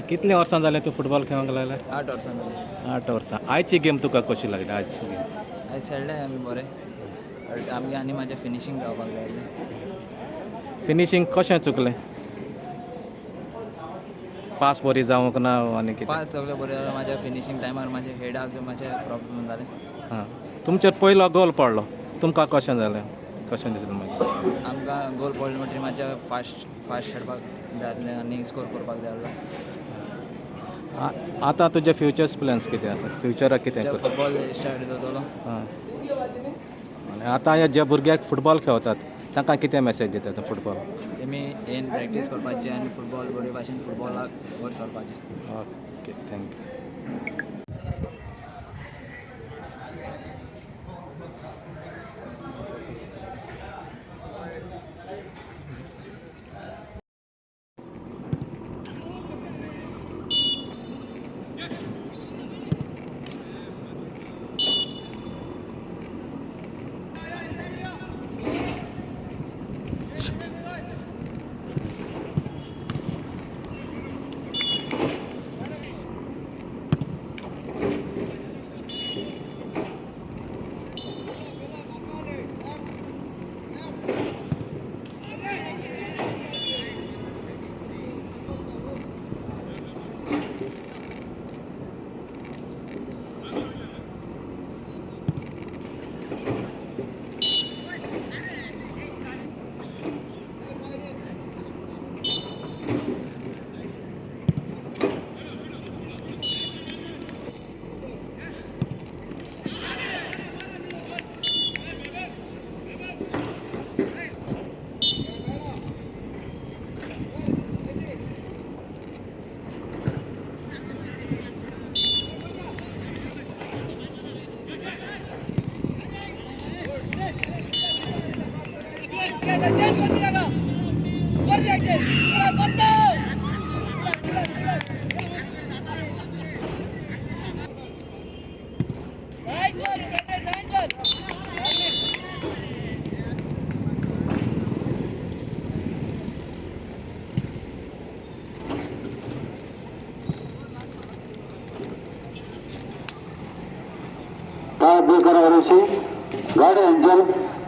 कितलीं वर्सां जालें तूं फुटबॉल खेळोंक लागला? 8 वर्सां जालीं. 8 वर्सां. आयची गेम तुका कशी लागली आयची गेम? आयज खेळ्ळे आमी बरें, आमगे आनी म्हाजें फिनिशींग जावपाक जाय आसलें. फिनिशींग कशें चुकलें? पास बरी जावंक ना आनी कितें? पास सगळें बरें जालें, म्हाज्या फिनिशींग टायमार म्हाजे हेडाक मातशें प्रॉब्लम जालें. हां, तुमचेर पयलो गोल पडलो, तुमकां कशें जालें, कशें दिसलें मागीर? आमकां गोल पडलो म्हणटकीर मातशें फास्ट फास्ट खेळपाक जाय आसलें आनी स्कोर करपाक जाय आसलो. आतां तुजे फ्युचर्स प्लॅन्स कितें आसा? फ्युचराक कितें करता? फुटबॉल स्टार्ट जातलो. हां, आनी आतां ह्या ज्या भुरग्याक फुटबॉल खेळतात तांकां कितें मॅसेज दिता तूं फुटबॉल? तेमी येन प्रॅक्टीस करपाची आनी फुटबॉल बरे भाशेन फुटबॉलाक वयर सरपाचें. Okay, thank you. Guardian Angel.